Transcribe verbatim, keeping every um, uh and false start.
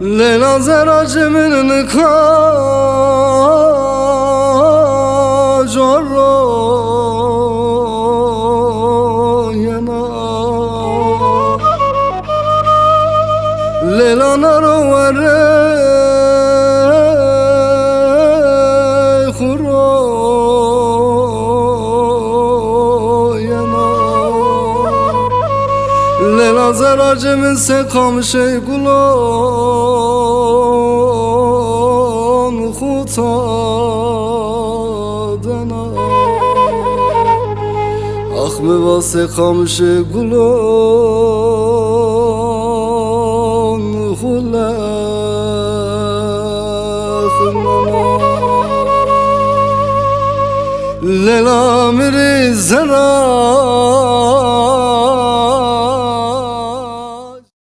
Leyla zeracê min nika cor ro yena. Leyla na ro werê xwu ro yena. Leyla zeracê min sey qamişê gulon xwu tadena. Ax mi va sey qamişê gulon xwu lexnena. Leyla mi rê zera